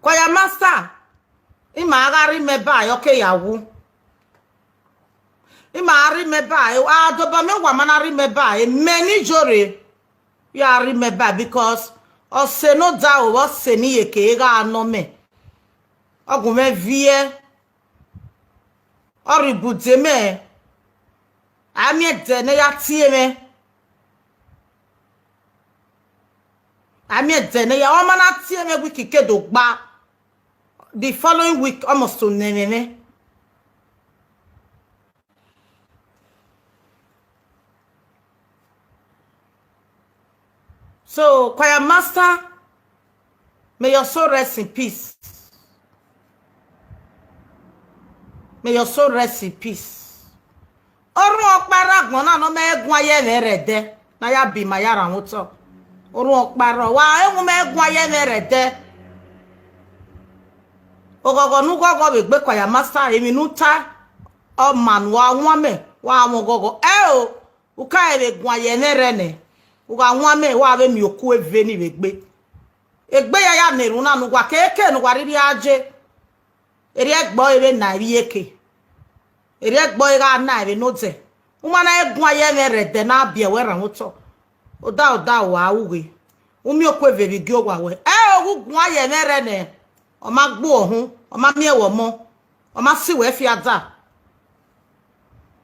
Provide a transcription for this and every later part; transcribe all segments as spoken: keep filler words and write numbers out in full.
Choir master, ima gha rhie imẹ ba, ọ ke ya wu. Ima gha rhie imẹ ba, a dobọ miẹn owa ma na rhie imẹ ba, mẹ ne I yo rre, ya rhie imẹ ba, because ọse ne odaro vbe ọse ne iyeke gha nọ mẹ, ọ gu mwẹ viẹ, ọ rhie ibude mẹ, a miẹn ẹdẹ ne ya tie mwẹ, a miẹn ẹdẹ ne ya, ọ ma na tie mwẹ week ke do gba, the following week almost to nẹ mwẹ mwẹ. So, choir master, may your soul rest in peace. May your soul rest in peace. Orhunmwu ọkpa rre agbọn na ne ọ ma guan ye ẹmwẹ rẹ ẹdẹ, ne a ya bi ima ya rhan otọ. Orhunmwu ọkpa rre, wa ewun mẹ guan ye ẹmwẹ rẹ ẹdẹ. Oghọghọ ne u ghọghọ vbe egbe choir master, emwi ne u ta, ọ ma ne uwa wan mẹ, wa wan oghọghọ. Ẹo, u ka vbe guan ye ẹmwẹ rẹ nẹ, u gha wan mẹ, wa vbe miẹn oku eve ni vbe egbe. Egbe ya ya na erhunmwu na ne uwa, keke ne uwa rhirhi a je. Erriọ ẹgbẹe ọre vbe na ivbi iyeke, erriọ ẹgbẹe ọre gha na vbe ne odẹ. U ma na guan ye ẹmwẹ rẹ ẹdẹ ne a biẹ wẹ rhan otọ. Odaro odaro, wa ru ghe. U miẹn oku eve vbe igie owa wẹ, ẹo, gu guan ye ẹmwẹ rẹ nẹ, ọ ma gbe uẹ uhunmwu, ọ ma miẹn wẹ ọmọ, ọ ma si wẹ fiada.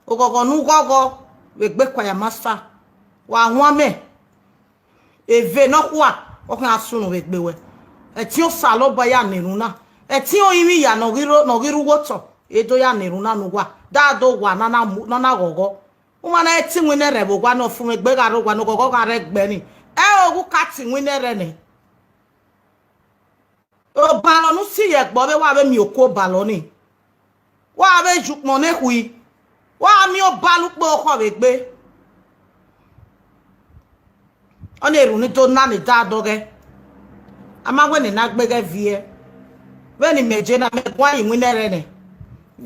Oghọghọ ne u ghọghọ vbe egbe choir master, wa wan mẹ. Eve nọkhua ọ khian sunu vbe egbe wẹ. Ẹtin Osanobua ya na erhunmwu na, ẹtin orinmwi ya ne ọ ghi rre, ne ọ ghi rre uwu otọ, e do ya na erhunmwu na ne uwa, da do wa ne a na mu, ne a na ghọghọ. U ma na te iwinna rẹ vbe owa ne ọfumwegbe gha rre owa ne oghọghọ gha rre ẹgbẹe ni, ẹo, gu ka te iwinna rẹ nẹ. Obalọ ne u si ye ẹgbẹe vbe wa vbe miẹn oku obalọ ni, wa vbe ye ukpọn ne khui, wa miẹn obalọ ukpo okhọ vbe egbe. Ọnii erhunmwu ni do na ne da dọghẹ. A ma wẹ ne na gbe ghẹ viẹ. Vbene imẹ je na, mẹ guan ye iwinna rẹ nẹ.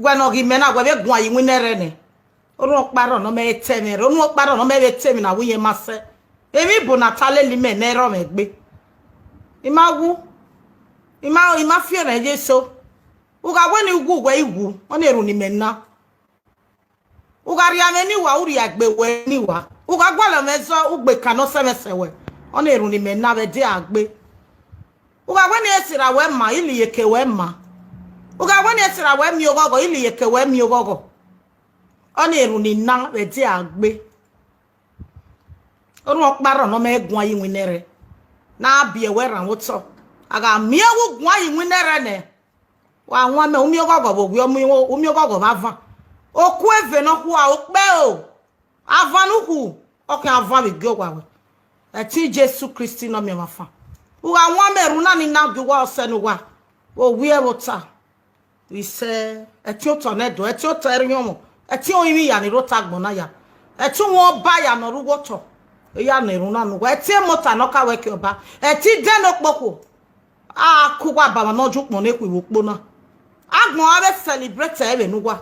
Wẹ ne ọ ghi mẹ na, wẹ vbe guan ye iwinna rẹ nẹ. Orhunmwu ọkpa rrọọ ne ọ mẹ vbe te ẹmwẹ rẹ, orhunmwu ọkpa rrọọ ne ọ mẹ vbe te emwi ne a wu iye ma sẹ. Emwi bu ne a ta lele imẹ ne ẹ rrọọ mwẹ egbe. I ma wu, I ma, I ma fi erẹn ye eso. U gha wẹ ne I wu wẹ, I wu, ọnii erhunmwu ne imẹ na. U gha rhie mwẹ ne uwa, u rhie egbe wẹ ne uwa. U gha gualọ mwẹ zọ, u gbe kan ne ọ sẹ mwẹ sẹ wẹ. Ọnii erhunmwu ne imẹ na vbe ẹdẹ a gbe. U gha wẹ ne I sirra wẹ ma, I la iyeke wẹ ma. U gha wẹ ne I sirra wẹ miẹn oghọghọ, I la iyeke wẹ miẹn oghọghọ. Ọnii erhunmwu ne I na vbe ẹdẹ a gbe. Orhunmwu ọkpa rrọọ ne ọ mẹ guan ye iwinna rẹ, ne a biẹ wẹ rhan otọ. A gha miẹn vbe u guan ye iwinna rẹ nẹ, wa wan mẹ, u miẹn oghọghọ vbe owiẹ, u miẹn oghọghọ vbe avan. Oku eve nọkhua, okpẹo, avan ne u khu, ọ khian van vbe igie owa wẹ. Ẹtin Jesu Kristi ne ọ miẹn ọmwa fan. U gha wan mẹ, erhunmwu na ni na gie uwa, ọ sẹ ne uwa vbe owiẹ vbe ota. Isẹ, ẹtin otọ nẹdọ, ẹtin otọ ẹrriọnmwọ, ẹtin orinmwi ya ni rre ota agbọn na ya, ẹtin uwu ọba ya ne ọ rre uwu otọ, e ya na erhunmwu na ne uwa, ẹtin emota ne ọ ka wẹ ke ọba, ẹtin idẹn ne okpokhuo, a ku uwa ba mwa ne ọ ye ukpọn ne khui vbe ukpo na. Agbọn a vbe celebrate ẹre vbe ne uwa.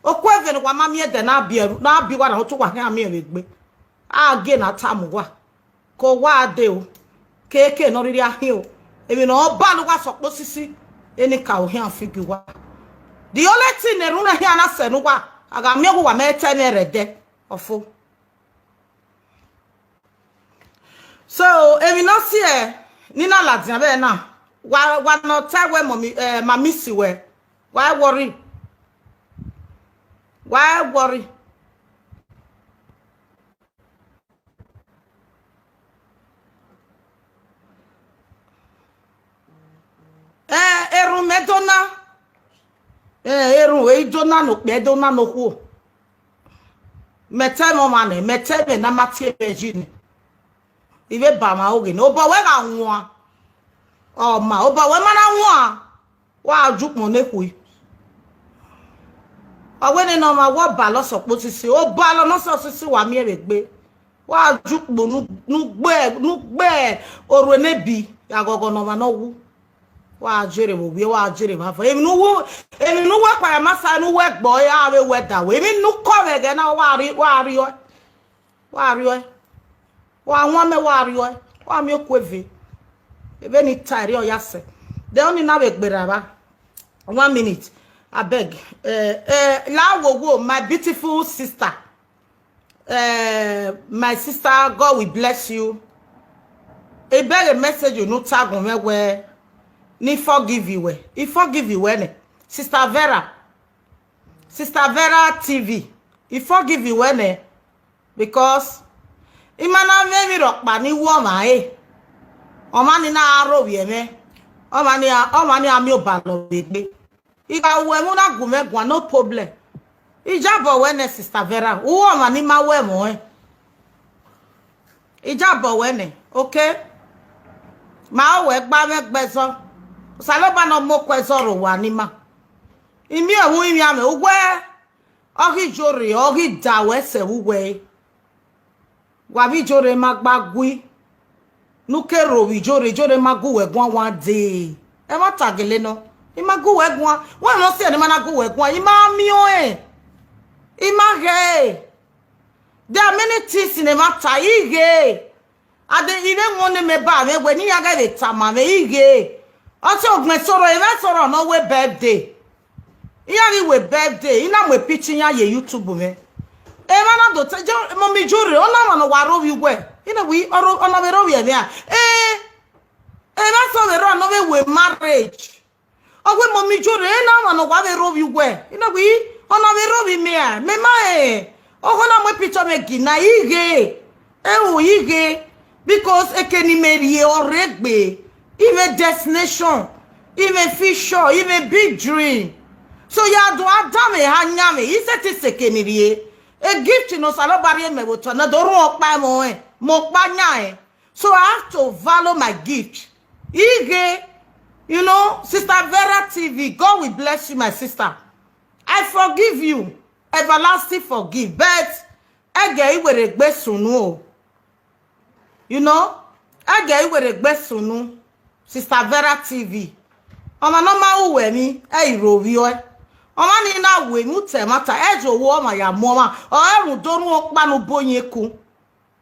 Oku eve ne uwa ma miẹn ẹdẹ ne a biẹ, ne a biẹ uwa rhan otọ, uwa khian miẹn vbe egbe. A gie ne a tama uwa. Ke owa dee o, keke ne ọ rhirhi a khian o, emwi ne ọ ba ne uwa sẹ ọkpọ osisi, enikaro khian fi gie uwa. The only thing ne erhunmwu na khian na sẹ ne uwa, a gha miẹn uwa mẹ te ẹmwẹ rẹ ẹdẹ, ọ fo. So, emwi ne ọ si ẹ, ne I na ladian vbe na, wa, wa ne ọ ta wẹ mọmi, eh, ma miss wẹ, wa worry, wa worry. Eh, erhunmwu mẹ do na. Eh, erhunmwu ẹre do na ne okpia, do na ne okhuo. Mẹ te ẹmwẹ ọmwa nẹ, mẹ te ẹmwẹ ne a ma tie mwẹ yi nẹ. I vbe ba mwa oghe nẹ. Obọ wẹ gha wan. Ọ ma, obọ wẹ ma na wan. Wa ye ukpọn ne khui. Ọ wẹ nene ọmwa wẹ obalọ sẹ ọkpọ osisi, obalọ ne ọ sẹ osisi wa miẹn vbe egbe. Wa ye ukpọn ne u, ne u gbe, ne u gbe orhu ne ebi ya ghọghọ ne ọmwa ne ọ wu. Wa jere vbe owiẹ, wa jere vbe avan. Emwi ne u wu, emwi ne u wẹ kpa ya ma sa, ne u wẹ gbe ọre, a vbe wẹ da wẹ. Emwi ne u kọ vbe ẹghẹ na, wa rhie, wa rhie ọe. Wa rhie ọe. Wa wan mẹ, wa rhie ọe. Wa miẹn oku eve. Eve ne I ta ẹre ọ ya sẹ. De ọni na vbe gberra vba? One minute, abeg. Eh, eh, la wo wo, my beautiful sister. Eh, my sister, God will bless you. I beg a message you no tag on me where ni forgive you wẹ. I forgive you wẹ nẹ. Sister Vera. Sister Vera T V. I forgive you wẹ nẹ. Because I ma na mwẹ emwi rhọkpa ni wẹ ọmwa ẹre. Ọmwa ni na aro vbiẹ mwẹ. Ọmwa ni a, ọmwa ni a miẹn obalọ vbe egbe. I gha ru ẹmwẹ na gu mwẹ guan, no problem. I jabọ wẹ nẹ, Sister Vera, u ọmwa ni ma ru ẹmwẹ ọnrẹn. I jabọ wẹ nẹ, okay? Ma wẹ gba mwẹ gbe ẹzọ. Osanobua ne ọ mu okuẹ zọ rre owa ni ima. I miẹn ẹvbo ivbian mwẹ, uwẹ ọ ghi yo rre, ọ ghi da wẹ sẹ vbe uwẹ ẹre. Wa vbe Ijorre ma gba gui, ne u ke rro vbe Ijorre, Ijorre ma gu wẹ guan one day. Ẹmwata gele nọ, I ma gu wẹ guan. Wẹ ne ọ si ẹre ne I ma na gu wẹ guan, I ma miẹn ọnrẹn, I ma ghee. There are many things ne ẹmwata I ghee. Ade, I vbe wọn ne mẹ ba mwẹ wẹ ne iran ghẹ vbe tama mwẹ, I ghee. Ọ te ogbẹn sọrọ, emwa sọrọ ne ọ wẹ birthday. Iran ghi wẹ birthday, I na mu picture iran ye YouTube mwẹ. Emwa na do te, je, Mummy Ijorre, ọ na ọmwa ne ọ wa rro vbe uwẹ. I na wẹ, ọ rro, ọ na vbe rro vbe ẹmwẹ a? Eh, emwa sọ vbe rrọọ ne ọ vbe wẹ marriage. Ọ wẹ Mummy Ijorre, ena ọmwa ne ọ wa vbe rro vbe uwẹ. I na wẹ, ọ na vbe rro vbe imẹ a? Mẹ ma rẹn. Ọghọ na mu picture mwẹ gi na, I ghee. Ẹo, I ghee. Because eke ne imẹ rrie ọ rre egbe. Imẹ destination, imẹ future, imẹ big dream. So ya do a danmwẹ, a yanmwẹ, I sẹtin sẹ eke ne I rrie. A gift ne Osanobua rhie mẹ vbe otọ na, do rhuọn ọkpa ẹmwẹ ọnrẹn, mẹ ọkpa yan ẹn. So I have to value my gift. I ghee, you know, Sister Vera T V, God will bless you, my sister. I forgive you, everlasting forgive, but ẹgẹ I wẹ rre egbe sunu o. You know, ẹgẹ I wẹ rre egbe sunu, Sister Vera T V. Ọmwa ne ọ ma ru uwẹ emwi, ẹ i rro vbiẹ ọe. Ọmwa ni na ru emwi, u ta ẹmwata, ẹ ye owa ọmwa ya mu ọmwa, ọ rhunmwuda orhunmwu ọkpa ne u bo yin eku.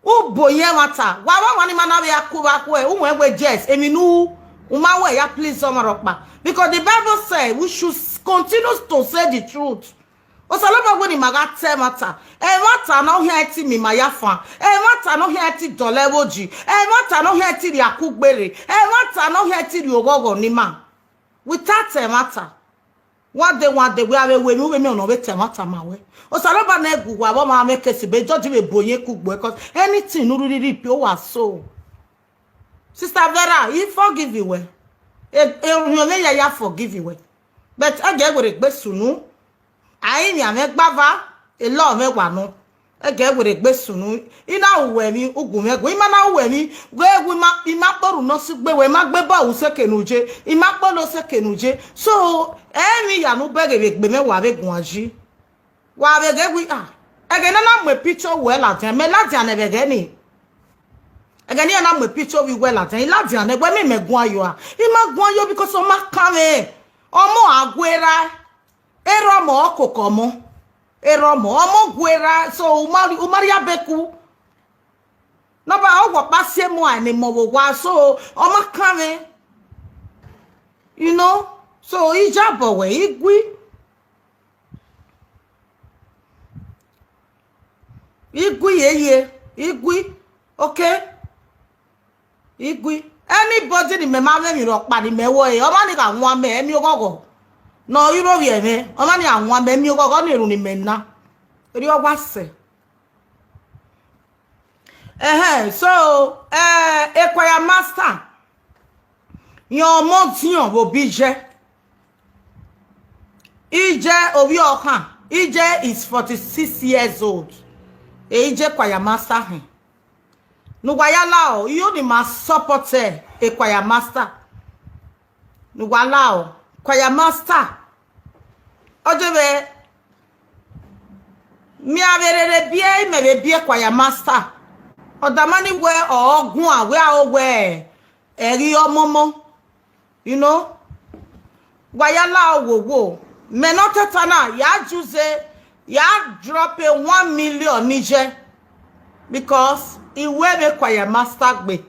U bo yin ẹmwata, wa vbe ọmwa ni ma na vbe a ku vbe akhuẹ, u wẹ wẹ yes, emwi ne u, u ma wẹ ya please ọmwa rhọkpa. Because the Bible said we should continue to say the truth. Osanobua wẹ ne ima gha ta ẹmwata, ẹmwata ne ọ khian ti miẹn ima ya fan, ẹmwata ne ọ khian ti dọlọ ẹvbo ji, ẹmwata ne ọ khian ti rhie akugbe rre, ẹmwata ne ọ khian ti rhie oghọghọ ne ima. Without ẹmwata, one day, one day, wẹ a vbe ru emwi, u vbe miẹn ọmwa ne ọ vbe ta ẹmwata ma wẹ. Osanobua ne gu uwa vbe ọmwa mwẹ kesi be judge vbe bo yin eku gbe, 'cause anything ne u rhirhi rhie ipe uwa so. Sister Vera, I forgive you wẹ. E, e, orhiọn mwẹ ya ya forgive you wẹ. But ẹgẹ wẹ rre egbe sunu, a i miẹn mwẹ gbava, elọ mwẹ wa nọ. Ẹgẹ wẹ rre egbe sunu, I na ru uwẹ emwi, u gu mwẹ guan, I ma na ru uwẹ emwi, wẹ, wẹ ima, ima kpọrọ ne ọ si gbe wẹ, ima gbe bọ u sẹ eke ne u ye, ima kpolo sẹ eke ne u ye. So, emwi ya ne u bẹghe vbe egbe mwẹ wa vbe guan yi. Wa vbe ghe wẹ, ah, ẹghẹ ne a na mu picture wẹ ladian, mẹ ladian nẹ vbe ẹghẹ ni. Ẹghẹ ne iran na mu picture vbe wẹ ladian, I ladian nẹ, wẹ mẹ mẹ guan yo a? I ma guan yo because ọ ma kan mwẹ. Ọmọ a gu erha, erha ọmọ ọ koko ọmọ. Erha ọmọ, ọmọ gu erha, so u ma, u ma rhie abe ku. Ne ọ ba ọ wọ ọkpa si emu a ne emọ vbe owa, so ọ ma kan mwẹ. You know, so I jabọ wẹ, I gui. I gui yeye, I gui, okay? I gui. Anybody ni mẹ ma mwẹ emwi rhọkpa ni mẹ wọọ, ọmwa ni gha wan mẹ emwi oghọghọ. Ne ọ i rro vbiẹ mwẹ, ọmwa ni gha wan mẹ emwi oghọghọ ni erhunmwu ni mẹ na. Erriọ ọ wa sẹ. Ẹhẹn, so, eh, Equire Master, yan ọmọ diọn vbe obọ Ije. Ije ovbi ọkhan, Ije is forty-six years old. E Ije Equire Master hẹn. Ne uwa ya la o, iyo ni ma support Equire Master. Ne uwa la o, Equire Master. Ọ de vbe, mẹ a vbe rherhe biẹ, imẹ vbe biẹ Equire Master. Ọ dama ni wẹ ọ guan, wẹ a o wẹ ẹ ghi ọmọmọ. You know? Wa ya la o wowo. Mẹ ne ọ tota na, ya juice, ya drop a one million ni ye. Because I wẹ vbe Equire Master gbe.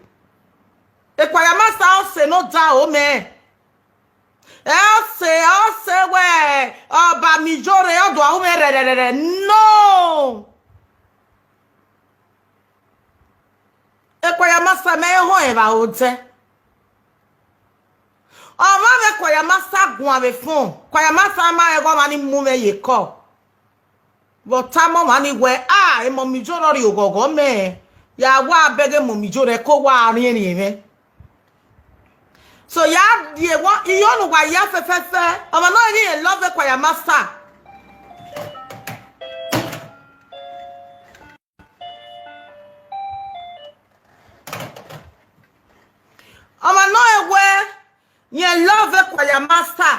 Equire Master ọ sẹ ne ọ da o mẹ. Ẹ sẹ, ọ sẹ wẹ, ọ ba mi yo rre, ọ do ru mwẹ rẹrẹrẹrẹ. No! Ekwaya Masa mẹ họn evba odẹ. Ọmwa mwẹ Ekwaya Masa guan vbe phone. Ekwaya Masa ma rẹn ghe ọmwa ni mu mwẹ ye call. Vbe ọ tama ọmwa ni wẹ, a, emọ mi yo rọ rrie oghọghọ mẹ, ya wa bẹghe emọ mi yo rẹ ke owa riẹnriẹn mwẹ. So ya die wa, iyọ ne uwa ya fẹfẹfẹ, ọmwa nọ ghi rẹn love Ekwaya Masa. Ọmwa nọ rẹn wẹ, rẹn love Ekwaya Masa.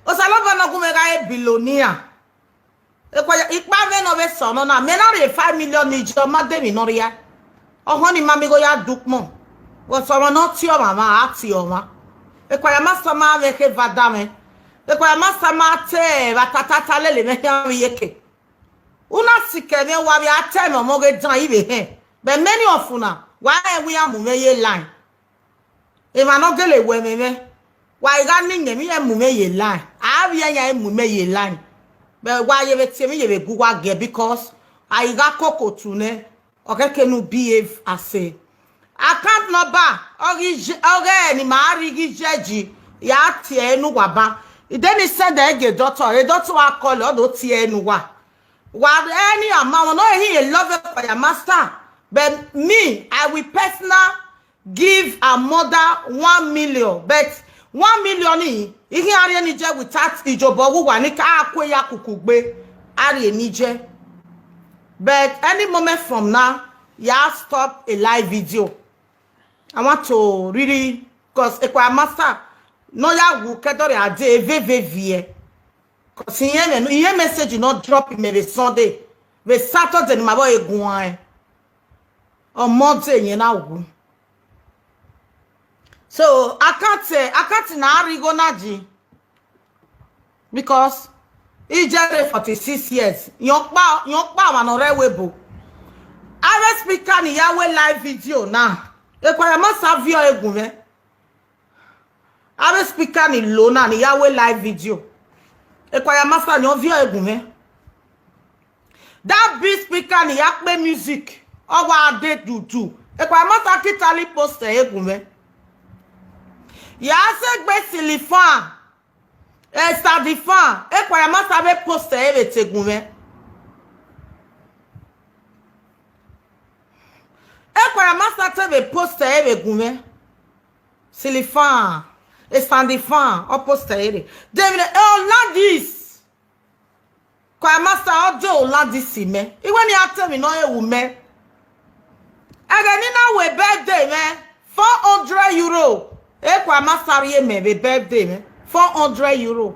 Osanobua ne ọ gu mwẹ gha re billionaire. Ekwaya, ikpa mwẹ ne ọ vbe sẹ ọnọ na, mẹ na rhie five million ni ye, ọ ma de emwi ne ọ rhia. Ọhọn ni ma mi gho ya du ukpọn. Vbe ọmwa ne ọ tie ọmwa mwa, a tie ọmwa. Ekwaya Masa ma mwẹ khe eva da mwẹ. Ekwaya Masa ma te vbe atatata lele mwẹ khian vbe iyeke. U na sikẹ mwẹ, wa vbe a ta ẹmwẹ ọmọ ghe dan ivbe hẹn. But many of una, wa rẹn wẹ iran mu mwẹ ye line. Emwa ne ọ gele wẹ mwẹ mwẹ, wa i gha ni iyẹn, iran mu mwẹ ye line. A vbe iran mu mwẹ ye line. But wa ye vbe tie emwi ye vbe gu uwa giẹ, because a i gha koko otu nẹ, ọ khẹke ne u behave as a account number, ọ ghi je, ọ ghẹ ne ima rhie ghi judge, ya tie ẹre ne uwa ban. I de ni send ẹre gie doctor, e doctor wa call, ọ do tie ẹre ne uwa. Wa any amount, no, he love Ekwaya Masa, but me, I will personal give her mother one million, but one million ni, I khian rhie ni je without ijobọ uwa ni ka ku ya kuku gbe, a rhie ni je. But any moment from now, ya stop a live video. I want to really, 'cause Ekwaya Masa ne ọ ya wu ke dọrriọ a de eve ve viẹ. 'Cause iran mwẹ, iran message ne ọ drop mẹ vbe Sunday, vbe Saturday ne ima vbe guan ẹn. Ọ Monday yẹn na wu. So, I can't, eh, I can't na rhie igho na ji. Because I jẹre forty six years. Yọn kpa, yọn kpa ọmwa ne ọ rre ẹvbo ebo. Avbe speaker ni ya wẹ live video na. Ekwaya Masa viọ ẹre gu mwẹ. Avbe speaker ni lo na ni ya wẹ live video. Ekwaya Masa ni ọ viọ ẹre gu mwẹ. That big speaker ni ya kpe music, ọ wa de dudu. Ekwaya Masa ki totally post ẹre gu mwẹ. Ya sẹ egbe Silifan, Esther Ifan, Ekwaya Masa vbe post ẹre vbe te gu mwẹ. Ekwaya Masa te vbe post ẹre vbe gu mwẹ. Silifan, Esther Ifan, ọ post ẹre. David, eh, Olandis. Ekwaya Masa, ọ de Olandis mẹ. I wẹ ne a te emwi ne ọ re ru mẹ. Ẹghẹ ne I na wẹ birthday mwẹ, four hundred euro. Ekwaya Masa rhie mẹ vbe birthday mwẹ, four hundred euro.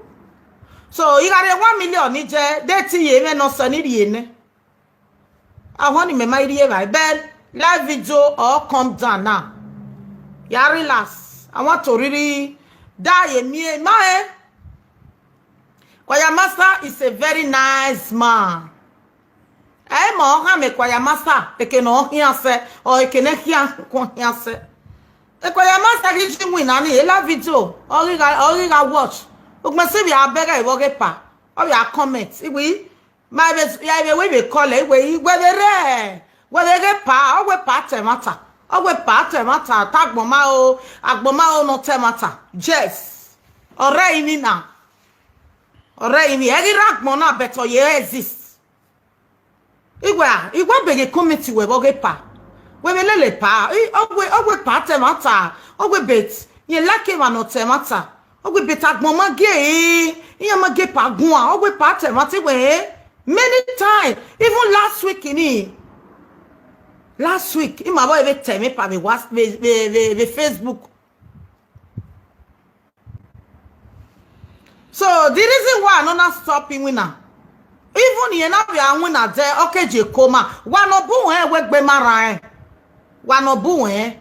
So, I gha rhie one million ni je, de te I ye mwẹ ne ọ sẹ ne I rhie nẹ. Ahọn ni mẹ ma rhie evbare, but live video all come down now. Ya relax. I want to really die ye mie ma e. Ekwaya Masa is a very nice man. Ẹ ma ọ khama Ekwaya Masa, eke ne ọ khian sẹ, ọ eke ne khian kọn khian sẹ. Ekwaya Masa ghi ji winna ni, e live video, ọ ghi gha, ọ ghi gha watch. Ugbẹn si vbe a bẹghe vbe ọ ghe pa, ọ vbe a comment. Iwi, ma vbe, ya vbe wẹ vbe call, iwe, iwe vbe rẹ, wẹ vbe ghe pa, ọ wẹ pa ta ẹmwata. Ọ wẹ pa ta ẹmwata, ta agbọn ma o, agbọn ma o nọ ta ẹmwata. Yes. Ọ rre ini na. Ọ rre ini, ẹ ghi rre agbọn na, but ọ ye exist. Iwe a, iwe be ghe comment wẹ vbe ọ ghe pa. Wẹ vbe lele pa, i, ọ wẹ, ọ wẹ pa ta ẹmwata, ọ wẹ bet, rẹn like emwa ne ọ ta ẹmwata. Ọ wẹ bet agbọn ma gie, iran ma gie pa guan, ọ wẹ pa ta ẹmwata, iwe, eh, many time, even last week ni. Last week, ima vbe ta ẹmwẹ pa vbe Whats-, vbe, vbe, vbe, vbe Facebook. So, the reason why I no na stop iwinna, even iran na vbe a winna dẹ, ọ ke je ko ma. Wa ne ọ bu rẹn wẹ egbe ma rran rẹn. Wa ne ọ bu rẹn.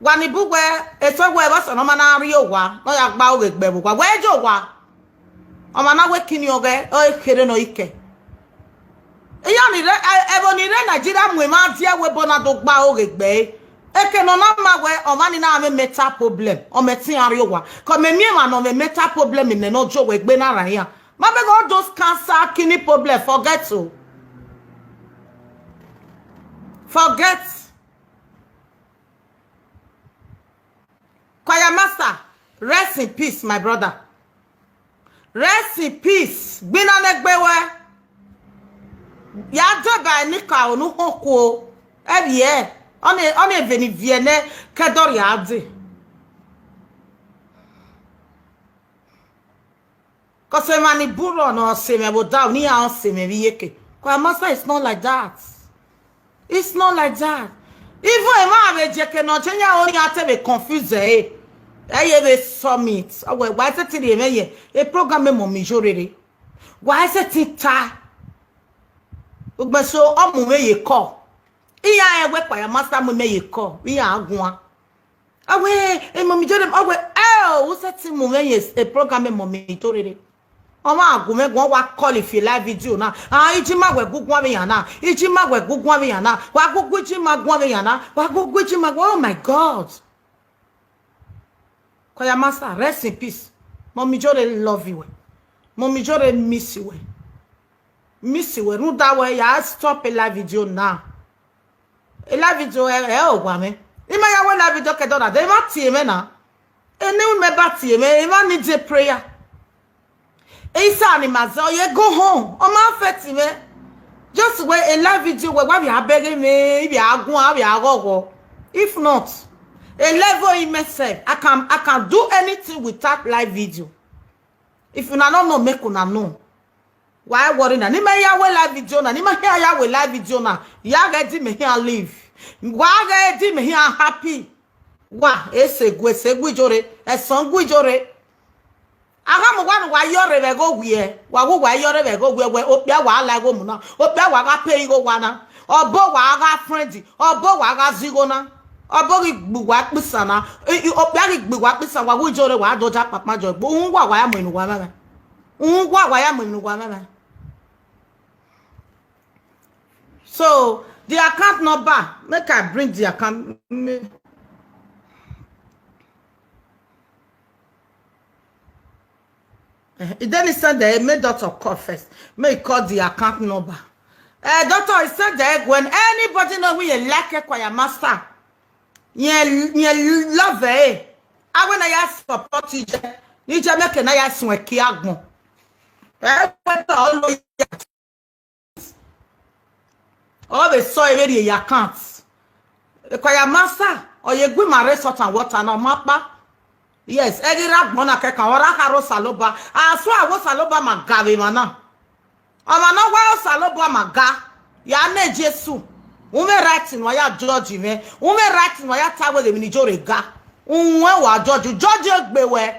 Wa ni bu wẹ, eso wẹ vbe Ọsẹ ne ọ ma na rrie owa, ne ọ ya gba oghe gbe vbe owa. Wẹ je owa. Ọmwa na wẹ kini ọghẹ, ọ kherhe ne ọ i kẹ. Iran ni rre, ẹ-, ẹvbo ni rre Nigeria mu emwa die ẹvbo ebo na do gba oghe gbe ẹre. Eke ne ọ na ma wẹ ọmwa ni na mwẹ mental problem, ọ mẹ te iran rrie owa. Kọ mẹ miẹn emwa ne ọ mwẹ mental problem nẹ ne ọ jọ wẹ egbe na ra iran. Ma beg all those cancer, kidney problem, forget o. Forget. Choir master, rest in peace, my brother. Rest in peace. Gbinna ne egbe wẹ. Ya deba nika onu họn kuo. Ẹvbiẹ, ọ ni, ọ ni eve ni viẹ nẹ kẹdọrriọ a dee. Cause emwa ni burọ ne ọ sẹ mwẹ vbe odaro, ne iran sẹ mwẹ vbe iyeke. Choir master, it's not like that. It's not like that. Even emwa vbe je eke ne ọ je yan onian te vbe confuse ẹre. Ẹ ye vbe submit. Ọ wẹ, wa sẹtin rhie mwẹ ye e program Mummy Ijorere. Wa sẹtin ta. Ugbẹn so, ọ mu mwẹ ye call. Iran rẹn wẹ choir master mu mwẹ ye call, iran a guan. Ọ wẹ, e Mummy Ijorere, ọ wẹ, ẹ o, u sẹtin mu mwẹ ye e program Mummy Ijorere. Ọmwa a gu mwẹ guan, wa call fi live video na. Ah, Ijima wẹ gu guan vbe yan na. Ijima wẹ gu guan vbe yan na. Wa gu gu Ijima guan vbe yan na. Wa gu gu Ijima guan. Oh my God. Choir master, rest in peace. Mummy Ijorere love you. Mummy Ijorere miss you. Miss you. Rhunmwuda wẹ ya stop e live video now. E live video ẹ, ẹ owa mwẹ. I ma ya wẹ live video kẹdẹ ọna, de emwa tie mwẹ na. Ene u mẹ ba tie mwẹ, emwa need a prayer. Isa ni ma zẹ, ọ ye go home. Ọ ma affect mwẹ. Just wẹ e live video wẹ, wa vbe a bẹghe mwẹ, I vbe a guan, a vbe a ghọghọ. If not, a level in myself, I can, I can do anything without live video. If una no know, make una know. Wa worry na. Ne I ma ya wẹ live video na, ne I ma hia ya wẹ live video na, ya ghẹ di mẹ hia live. Wa ghẹ di mẹ hia happy. Wa, ese gu, ese gu Ijorere, ẹsọn gu Ijorere. A gha mu uwa ne uwa yọrre vbe ẹghẹ owiẹ, wa gu uwa yọrre vbe ẹghẹ owiẹ, wẹ okpia wa la igho mu na, okpia wa gha pay igho owa na, ọbo wa gha friend, ọbo wa gha zẹ igho na, ọbo ghi gbe uwa kpisa na, i, i, okpia ghi gbe uwa kpisa, wa gu Ijorere wa do ja kpakpa jọ egbe, uhunmwu uwa wa ya mu emwi ne uwa mwamwa. Uhunmwu uwa wa ya mu emwi ne uwa mwamwa. So, the account number, make I bring the account. Eh, e dey ni send the, make doctor call first. Make he call the account number. Eh, doctor, he send the, when anybody know we like a choir master, ye, ye love eh. I wanna ya support Ije. Ije make na ya sun eki agbọn. Eh, all Ọ vbe sọ vberriọ ya account. Choir master, ọ ye gu ima rre salt and water na, ọ ma kpa. Yes, ẹ ghi rre agbọn na kẹkan, ọ ra kha rre Osanobua. A suẹn wẹ Osanobua ma ga vbe emwa na. Ọmwa ne ọ wa Osanobua ma ga, ya ne Jesu. U mwẹ right ne uwa ya judge mwẹ. U mwẹ right ne uwa ya ta wẹ ghe emwi ne Ijorere ga. Uwẹ wa judge, judge egbe wẹ.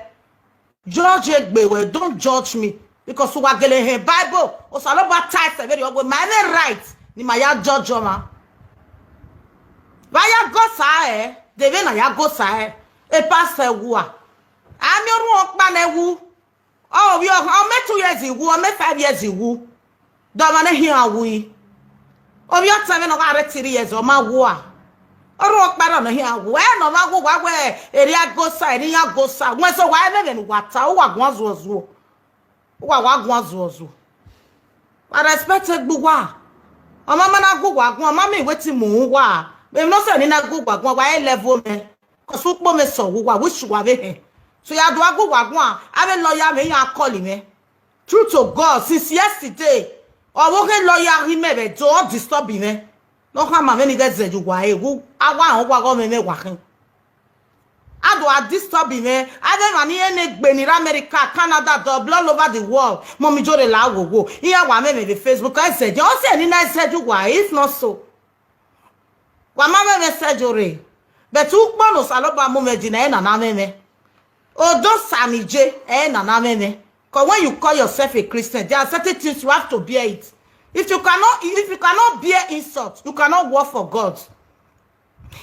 Judge egbe wẹ, don't judge me. Because uwa gele hẹ Bible, Osanobua ta ẹsẹ vberriọ wẹ, ma mwẹ right ne ima ya judge ọmwa. Vbe a ya gosa ẹre, de vbene a ya gosa ẹre, e pastor wu a. A miẹn orhuọn ọkpa ne wu, ọ vbe ọ, ọ mẹ two years wu, ọ mẹ five years wu. De ọmwa ne khian wu i. Ovbi ọtẹn mwẹ ne ọ gha rre three years, ọ ma wu a. Orhuọn ọkpa rrọọ ne ọ khian wu. Ẹ ne ọ ma wu uwa wẹ, erriọ a gosa, erriọ iran gosa. Wẹ so wa ẹmwẹ vbene uwa ta, uwa guan zuọzuọ. Uwa wa guan zuọzuọ. Wa respect egbe uwa. Ọ ma ma na gu uwa guan, ọ ma miẹn wẹ te mu uwa. Emwi ne ọ sẹ ne I na gu uwa guan, wa i level mẹ. Cause ukpo mwẹ sẹ uwa, wish uwa vbe hẹ. So ya do a gu uwa guan, avbe lawyer mwẹ iran call mwẹ. True to God, since yesterday, ọ vbe ọ khe lawyer ghi mẹ vbe do, ọ disturb mwẹ. Ne ọ khama mwẹ ne I ghẹ zẹ ye uwa ẹre, wu, a wa rẹn uwa ghe ọmwẹmwẹ wa khin. A do a disturb mwẹ, avbe emwa ni rẹn ne egbe ni rre America, Canada, Dublin, all over the world, Mummy Ijorere la wowo. Iran wa mwẹ mwẹ vbe Facebook, ẹ zẹ ye, ọ sẹ ne I na zẹ ye uwa, if not so. Wa ma mwẹ mwẹ sẹ Ijorere. But ukpo ne Osanobua mu mwẹ yi na, ẹre na na mwẹ mwẹ. Odosa ni je, ẹre na na mwẹ mwẹ. 'Cause when you call yourself a Christian, there are certain things you have to bear it. If you cannot, if you cannot bear insult, you cannot work for God.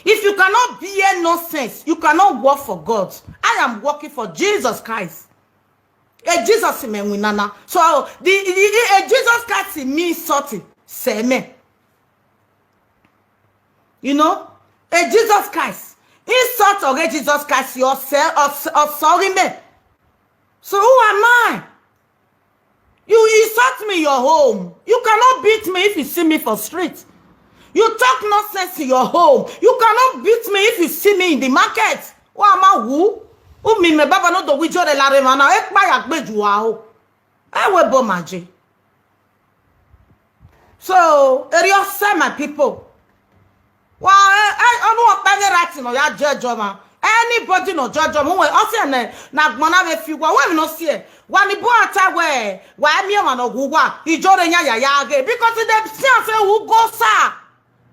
If you cannot bear nonsense, you cannot work for God. I am working for Jesus Christ. A Jesus mẹ winna na. So the, the, the, a Jesus Christ means something. Sẹ mẹ. You know? A Jesus Christ. Insult ọghe Jesus Christ, ọsẹ, ọsẹ, ọsẹ ọghe mẹ. So who am I? You insult me in your home. You cannot beat me if you see me for street. You talk nonsense in your home. You cannot beat me if you see me in the market. Who am I? Who? Who me, me baba no do wi jore la re mwa na. Ekpa ya gbe ju a o. Ẹ wẹ bọ ma je. So, erriọ sẹ, my people. Wa, eh, eh, ọnu ọkpa ghe right nọ ya judge ọmwa. Anybody nọ judge ọmwa, wẹ, ọ siẹ nẹ, ne agbọn na vbe fi uwa, wẹ emwi nọ siẹ. Wa ni bu ata wẹ, wa i miẹn ọmwa ne ọ wu uwa, ijore yan ya ya ghe. Because they see am say u go sa.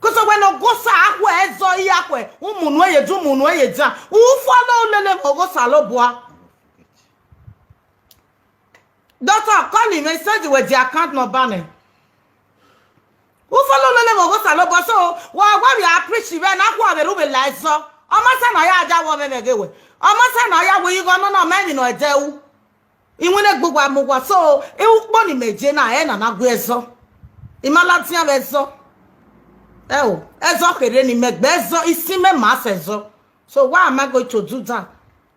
Because when u go sa, akhuẹ ẹzọ, i akhuẹ, u munu ẹre ye du, u munu ẹre ye dan. U follow lele vbe ogho Osanobua. Doctor, call him, he said wẹ the account number nẹ. U follow lele vbe ogho Osanobua, so, wa, wa vbe a preach vbe na, akhuẹ vbe ru vbe la ẹzọ. Ọ ma sa na ya ja wẹ ọmwẹmwẹ ghe wẹ. Ọ ma sa na ya wẹ igho nọ na, ọ ma emwi nọ ẹdẹ u. Iwinna egbe uwa mu uwa, so, e ukpo ni mẹ je na, ẹ na na gu ẹzọ. I ma ladian vbe ẹzọ. Ẹ o, ẹzọ kherhe ni mẹ gbe ẹzọ, isin mẹ ma sẹ ẹzọ. So why am I going to do that?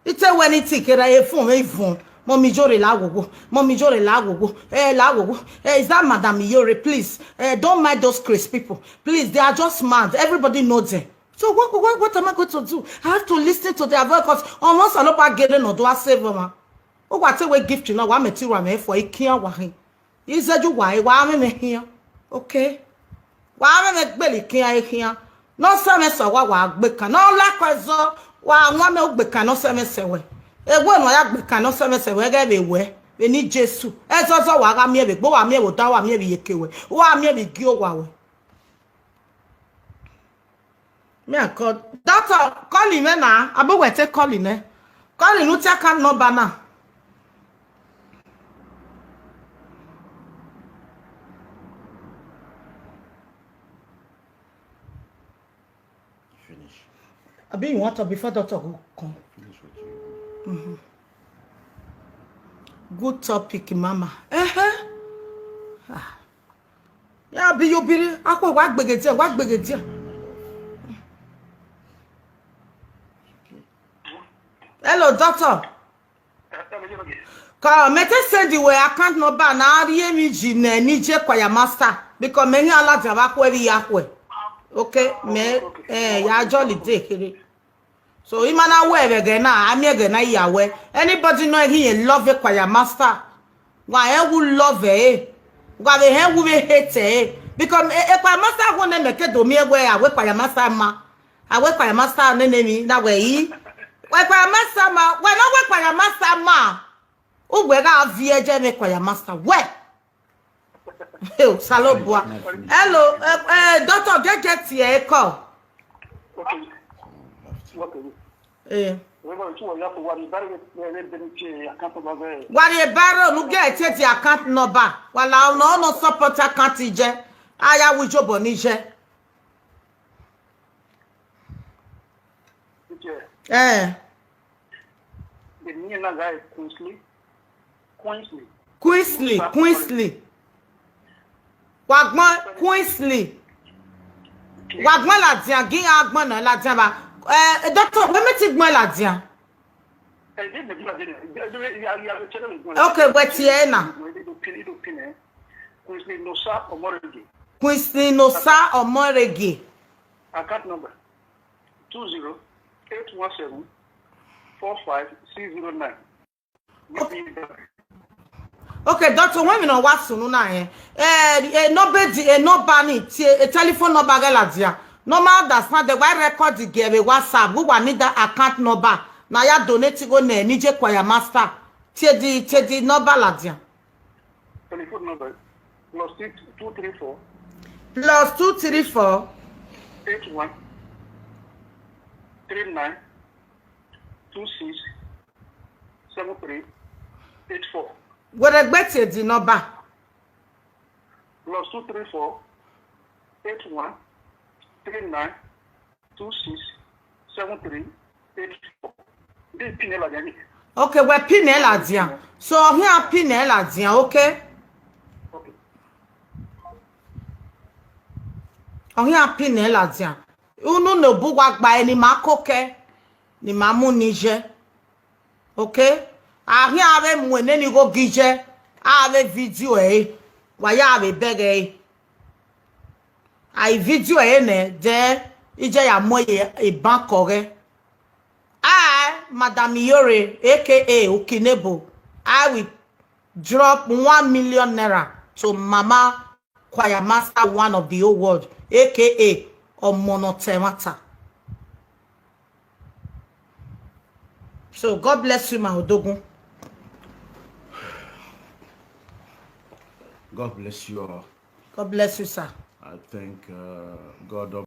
I te wẹ ne I te kherhe e phone mwẹ ivun. Mummy Iyore la wowo. Mummy Iyore la wowo. Eh, la wowo. Eh, is that Madam Iyore? Please, eh, don't mind those crazy people. Please, they are just mad. Everybody know them. So what, what, what am I going to do? I have to listen to their voice 'cause ọmọ Osanobua gele nọ do a save ọmwa. Uwa te wẹ gift na, wa mẹ te ru amwẹ fua, I kian wa hin. Izẹdẹ uwa, wa mwẹ mwẹ khian. Okay. Wa mwẹ mwẹ gbele khian e khian. Ne ọ sẹ mwẹ sẹ wa, wa gbe kan. Ne ọ la kọ ẹzọ, wa wan mẹ ugbe kan ne ọ sẹ mwẹ sẹ wẹ. Ewe ne ọ ya gbe kan ne ọ sẹ mwẹ sẹ wẹ, ghẹ vbe wẹ, vbe ne Jesu. Ẹzọzọ wa gha miẹn vbe egbe, wa miẹn vbe odaro, wa miẹn vbe iyeke wẹ. Wa miẹn vbe igie owa wẹ. Me I call. Doctor, call him na. Abe wẹ te call him nẹ. Call him, u te account number na. Finish. Abi you want to before doctor go come? Finish what you. Mm-hmm. Good topic, mama. Uh-huh. Ah. Ya bi yo biri, akhuẹ wa gbeghe dia, wa gbeghe dia. Hello, doctor. Ka mẹ te send wẹ account number na, a rhie emwi yi nẹ, ne I je Choir Master, because mẹ i khian ladian vbe akhuẹ vbe iyakhuẹ. Okay, mẹ, eh, ya jolly day kherhe. So, I ma na wẹ vbe ẹghẹ na, a miẹn ẹghẹ na ya wẹ. Anybody nọ i ghi rẹn love Choir Master, wa rẹn wu love ẹre. Wa vbe hẹn wu vbe hate ẹre. Because, eh, Choir Master wu nẹ, mẹ ke do miẹn wẹ a wẹ Choir Master ma. A wẹ Choir Master nene emwi na wẹ i. Wẹ Choir Master ma, wẹ ne ọ wẹ Choir Master ma. Uwẹ gha viẹ jẹ vbe Choir Master. Wẹ. Hey, Osanobua. Hello, eh, eh, doctor, get, get here, call. Okay. Okay. Eh. Wọ́n bá tún wọ̀ yàtọ̀ wà ní báyìí, ẹ, ẹ, bẹ̀rẹ̀ tí account number bẹ́ẹ̀. Wa rhie baro, nu get the account number. Wa la ọnọ, ọnọ support account jẹ. A ya wu ijobọ ni jẹ. Okay. Eh. Èmi yẹn náà guy Queensley. Queensley. Queensley, Queensley. Wa gbọn Queensley. Wa gbọn ladian, gi iran gbọn na ladian ba. Eh, doctor, wẹ mẹ te gbọn ladian. Okay, wẹ tie na. Queensley Nosa Omorege. Queensley Nosa Omorege. Account number two zero eight one seven four five six zero nine. Okay, doctor, wẹ emwi ne ọ wa sunu na rẹn. Eh, eh, number di, eh, number ni, tie, eh, telephone number ghẹ ladian. Ne ọ ma understand, wa record gie vbe WhatsApp, we wa need that account number. Na ya donate igho nẹ, ne I je Choir Master. Tie the, tie the number ladian. Telephone number plus six two three four. Plus two three four. Eight one three nine two six seven three eight four. Wẹ rhie egbe tie the number. Plus two three four eight one three nine two six seven three eight four. Di pin ẹre ladian ni. Okay, wẹ pin ẹre ladian. So, ọ khian pin ẹre ladian, okay? Okay. Ọ khian pin ẹre ladian. Unu ne obuwa gba ẹre ne ima kokẹ, ne ima mu ni iye. Okay? A khian vbe mu nene igho gi iye, a vbe video ẹre, wa ya vbe bẹghe ẹre. A i video ẹre nẹ, then iye ya mu ẹre ye bank ọghẹ. I, Madam Iyore, A K A Ukinebo, I will drop one million naira to Mama Choir Master, one of the whole world, A K A Ọmọ Ne Ọ Ta Ẹmwata. So God bless you, my Odogun. God bless you all. God bless you, sir. I thank uh, God.